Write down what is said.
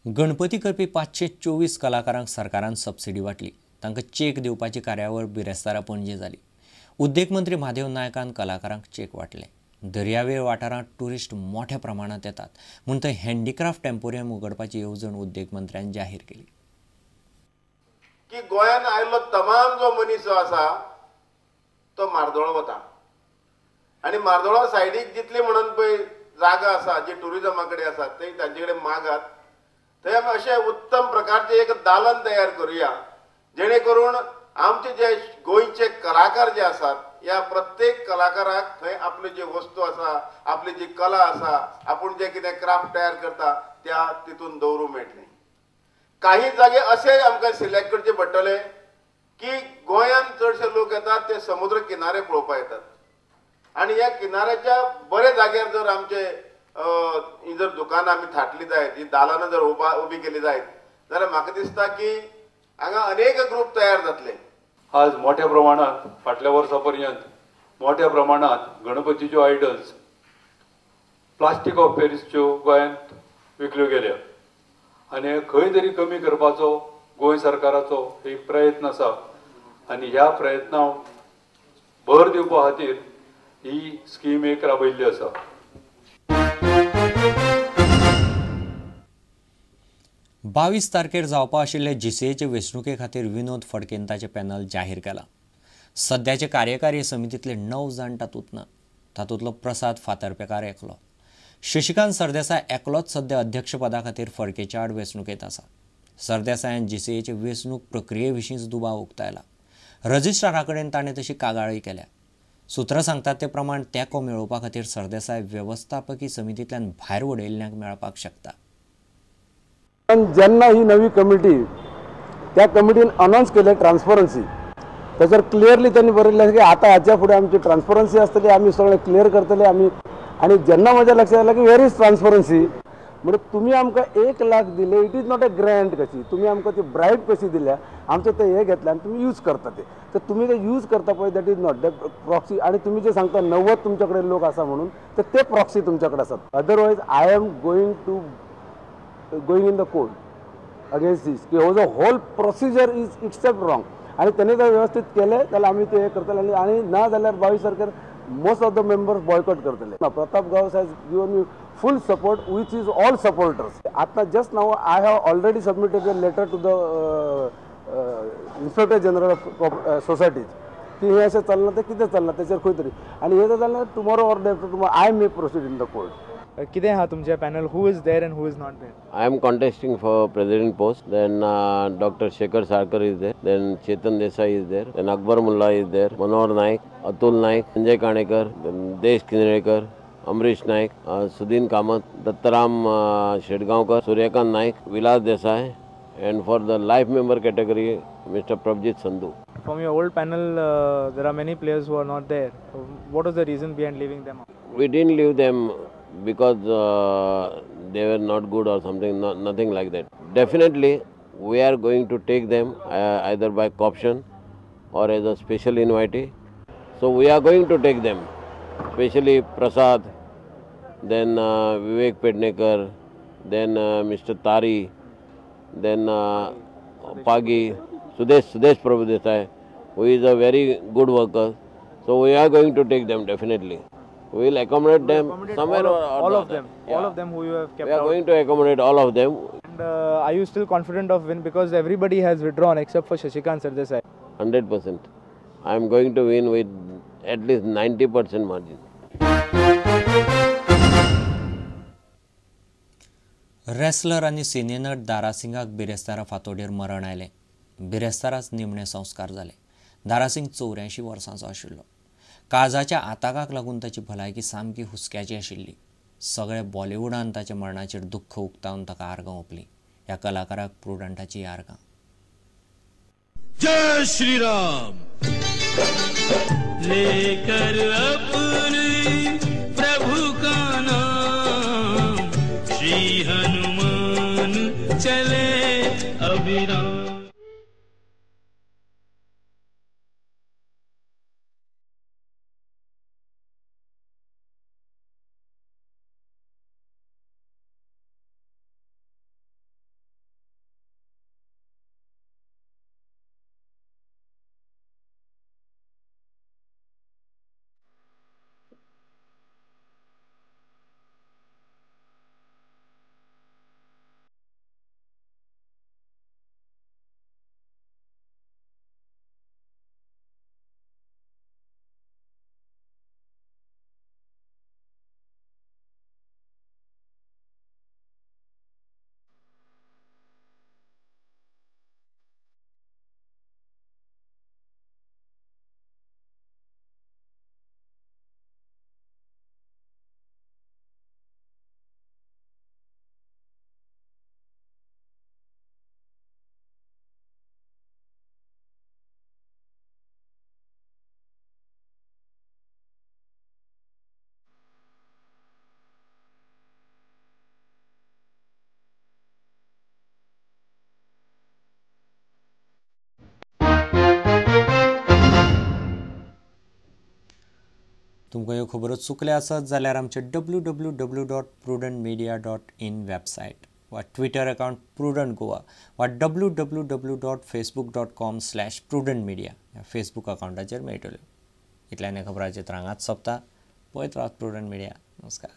गणपती करपी 524 कलाकारांक सरकारान सबसिडी वांटली. तांकां चेक दिवपाची कार्यावळ बिरेस्तारा पणजे जाली. उद्देग मंत्री महादेव नायकान कलाकारांक चेक वांटले. दर्यावेळ वाठारांत टुरिस्ट मोठ्या प्रमाणांत येतात म्हूण थंय हँडीक्राफ्ट एम्पोरियम उगडपाची येवजण उद्देग मंत्र्यान जाहीर केली. की गोंयांत आयिल्लो तमाम जो मनीस जो आसा तो मार्दोळो वता आनी मार्दोळा सायडीक जितली म्हणून पळय जागा आसा जी टुरिजमा कडेन आसा ते तांचे कडेन मागात. थंय आमी अशें उत्तम प्रकारचें एक दालन तयार करुया जेणे करून आमचे जे गोंयचे कलाकार जे आसात ह्या प्रत्येक कलाकाराक थंय आपली जी वस्तू आसा, आपली जी कला आसा, आपूण जे कितें क्राफ्ट तयार करता त्या तितून दवरूंक मेळटलें. काही जागे अशे आमकां सिलेक्ट करचे पडटले की गोंयांत चडशे लोक येतात ते समुद्र किनारे पळोवपाक येतात आनी ह्या किनाऱ्याच्या बऱ्या जाग्यार जर आमचे ही जर दुकानां आमी थाटली जायत, ही दालनां जर उबी केली जायत जाल्यार म्हाका दिसता की हांगा अनेक ग्रूप तयार जातले. आज मोठ्या प्रमाणात फाटल्या वर्सा पर्यंत मोठ्या प्रमाणात गणपतीच्यो आयडल्स प्लास्टीक ऑफ पॅरिसच्यो गोंयांत विकल्यो गेल्या आनी खंय तरी कमी करपाचो गोंय सरकाराचो एक प्रयत्न आसा आनी ह्या प्रयत्नाक भर दिवपा खातीर ही स्कीम एक राबयल्ली आसा. 22 तारखेर जावपा आशिल्ले जीसीएचे वेंचणुके खातीर विनोद फडकेन ताचें पॅनल जाहीर केलां. सद्याचे कार्यकारी समितींतले 9 जाण तातूंत ना. तातूंतलो प्रसाद फातर्पेकार एकलो. शशिकांत सरदेसाय एकलोच सद्या अध्यक्षपदा खातीर फडकेच्या आड वेंचणुकेंत आसा. सरदेसायान जीसीएचे वेंचणूक प्रक्रिये विशींच दुबाव उक्तायला. रजिस्ट्रारा कडेन ताणें तशी कागाळी केल्या. सुत्रां सांगतात ते प्रमाण तेंको मेळोवपा खातीर सरदेसाय वेवस्थापकी समितींतल्यान भायर उडयल्ल्यांक मेळपाक शकता. जेन्ना ही नवी कमिटी त्या कमिटीन अनावन्स केले ट्रान्सपरन्सी, ताचेर क्लियरली त्यांनी बरयल्लें की आतां हाच्या फुडें आमची ट्रान्सपरन्सी आसतली, आमी सगळें क्लियर करतले आमी. आनी जेन्ना म्हज्या लक्षात आयलें की वेर is transparency, म्हणजे तुमी आमकां 1 लाख दिले, it is not a grant कशी, तुमी आमकां ती ब्रायब कशी दिल्या, आमचें तें हें घेतलें आनी तुमी यूज करता ते, तर तुमी ते यूज करता पळय that is not that proxy. आनी तुमी जे सांगता 90 तुमच्या कडेन लोक आसा म्हणून, तर ते प्रॉक्सी तुमच्या कडेन आसात. Otherwise I am going in the court against this की हो जो whole procedure is itself wrong. आनी तेणी जर व्यवस्थीत केलें जाल्यार आमी ते हें करतले आनी ना जाल्यार 22 तारखेर most of the members boycott करतले. Pratap Gawas has given me full support which is all supporters. आतां just now I have already submitted a letter to the inspector general of societies की हें अशें चल्लां तें कितें चल्लां तेचेर खंय तरी, आनी हें जर जालें tomorrow or day after tomorrow I may proceed in the court. कितें आहा तुमचें panel, who is there and who is not there? I am contesting for president post. Then Dr. Shekhar Sarkar is there, then Chetan Desai is there, then Akbar Mulla is there, Manohar Naik, Atul Naik, Sanjay Kanekar, then Desh Kinrekar, Amrish Naik, Sudin Kamath, Dattaram Shedgaonkar, Suryakant Naik, Vilas Desai, and for the life member category, Mr. Prabhjit Sandhu. From your old panel, there are many players who are not there. What was the reason behind leaving them out? We didn't leave them because they were not good or something, nothing like that. Definitely, we are going to take them either by co-option or as a special invitee. So we are going to take them, especially Prasad, then Vivek Pednekar, then Mr. Tari, then Pagi, Sudesh Prabhudesai, who is a very good worker. So we are going to take them definitely. We will accommodate them somewhere or all of them. Yeah. All of them who you have kept. We are going to accommodate all of them. And are you still confident of win? Because everybody has withdrawn except for Shashikant Sardesai. 100%. I am going to win with at least 90% margin. Wrestler आनी सिनेनट दारासिंगाक बिरेस्तारा फातोडेर मरण आयलें. बिरेस्ताराच निमणे संस्कार जाले. दारासिंग 84 वर्सांचो आशिल्लो. काळजाच्या आताकाक लागून ताची भलायकी सामकी हुस्क्याची आशिल्ली. सगळे बॉलिवूडान ताच्या मरणाचेर दुख्ख उक्तावन ताका आर्गां ओंपलीं. ह्या कलाकाराक प्रुडंटाची आर्गां. जय श्रीराम. लेकर अपने प्रभु का नाम, श्री हनुमान चले अभिराम. तुमकां ह्यो खबरो चुकल्या आसत जाल्यार आमचे www.prudentmedia.in website वा ट्विटर अकावंट प्रुडंट गोवा वा www.facebook.com/prudentmedia ह्या फेसबूक अकावंटाचेर मेळटल्यो. इतल्यान खबरांचे हांगाच सोंपता. पळयत रावत प्रुडंट मिडिया. नमस्कार.